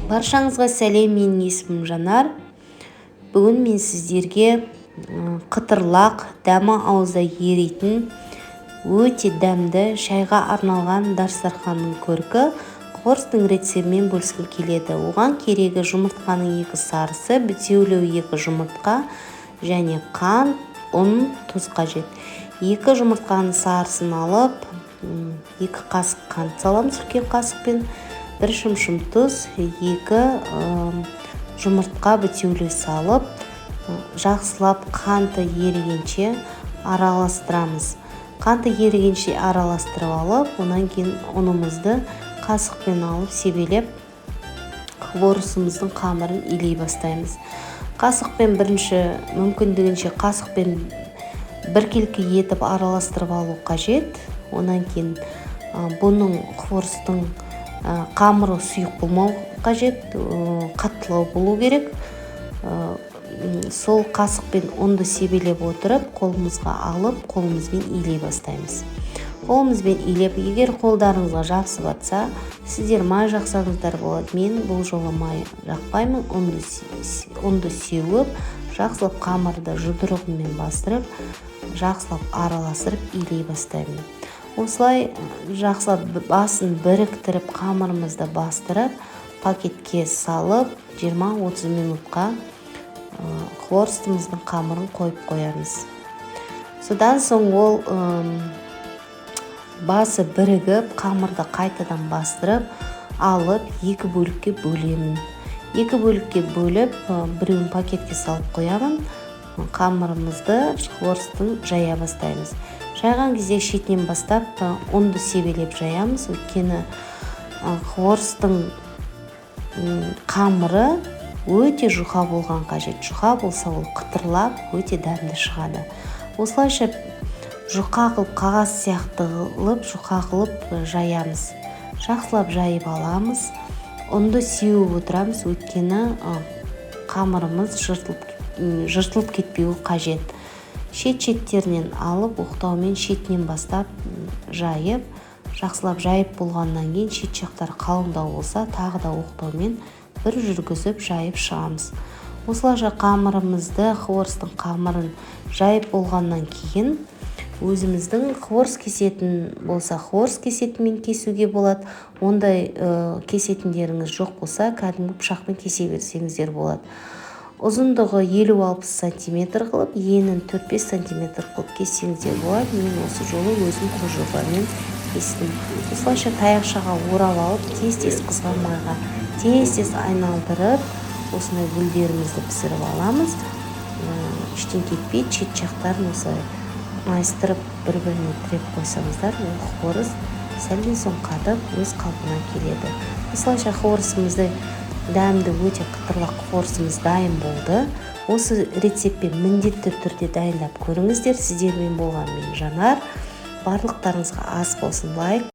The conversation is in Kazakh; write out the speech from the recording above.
Баршаңызға сәлем, менің есімім Жанар. Бүгін мен сіздерге қытырлақ, дәмі ауызда еритін, өте дәмді шайға арналған дастарханның көркі хворостың рецептімен бөліскім келеді. Оған керегі жұмыртқаның 2 сарысы, бітеулеу 2 жұмыртқа және қант, ұн, тұз қажет. 2 жұмыртқаның сарысын алып, 2 қасық қант саламыз үлкен қасықпен, 1 шымшым тұз, 2 жұмыртқа бітеулеу салып, жақсылап қанты ерігенше араластырамыз. Қанты ерігенше араластырып алып, онан кейін ұнымызды қасықпен алып себелеп, хворостымыздың қамырын илей бастаймыз. Қасықпен бірінші мүмкіндігінше қасықпен біркелкі етіп араластырып алу қажет. Онан кейін бұның хворостың қамыры сұйық болмау қажет, қаттылау болу керек. Сол қасықпен ұнды себелеп отырып, қолымызға алып, қолымызбен илей бастаймыз. Қолымызбен илеп, егер қолдарыңызға жабысып атса, сіздер май жақсаңыздар болады. Мен бұл жолы май жақпаймын, ұнды сеуіп, жақсылап қамырды жұдырығыммен бастырып, жақсылап араластырып илей бастаймын. Осылай жақсылап басын біріктіріп, қамырымызды бастырып, пакетке салып, 20-30 минутқа хворостымыздың қамырын қойып қоямыз. Содан соң ол басы бірігіп, қамырды қайтадан бастырып алып, 2 бөлікке бөлемін. 2 бөлікке бөліп, біреуін пакетке салып қоямын. Қамырымызды хворостың жая бастаймыз. Жайған кезде шетінен бастап ұнды себелеп жаямыз. Өйткені хворостың қамыры өте жұқа болған қажет. Жұқа болса, ол қытырлап өте дәмді шығады. Осылайша жұқа қылып, қағаз сияқты қылып, жұқа қылып жаямыз. Жақсылап жайып аламыз. Ұнды сеуіп отырамыз, өйткені қамырымыз жыртылып кетпеуі қажет. Шет-шеттерінен алып, оқтаумен шетінен бастап жайып, жақсылап жайып болғаннан кейін шет жақтары қалыңдау болса, тағы да оқтаумен бір жүргізіп жайып шығамыз. Осылайша қамырымызды, хворостың қамырын жайып болғаннан кейін өзіміздің хворост кесетін болса, хворост кесетінмен кесуге болады. Ондай кесетіндеріңіз жоқ болса, кәдімгі пышақпен кесе берсеңіздер болады. Ұзындығы 50-60 сантиметр қылып, енін 4-5 сантиметр қылып кессеңіздер болады. Мен осы жолы өзім қол кестім. Осылайша таяқшаға орап алып, тез-тез қызған майға тез-тез айналдырып, осындай гүлдерімізді пісіріп аламыз. Іштен кетпейді, шет жақтарын осылай майыстырып бір-біріне тіреп қойсаңыздар, ол хворост сәлден соң қатып, өз қалпына келеді. Осылайша хворостымызды дәмді өте қытырлақ хворостымыз дайын болды. Осы рецептпен міндетті түрде дайындап көріңіздер. Сіздермен болған мен Жанар. Барлықтарыңызға ас болсын, лайк.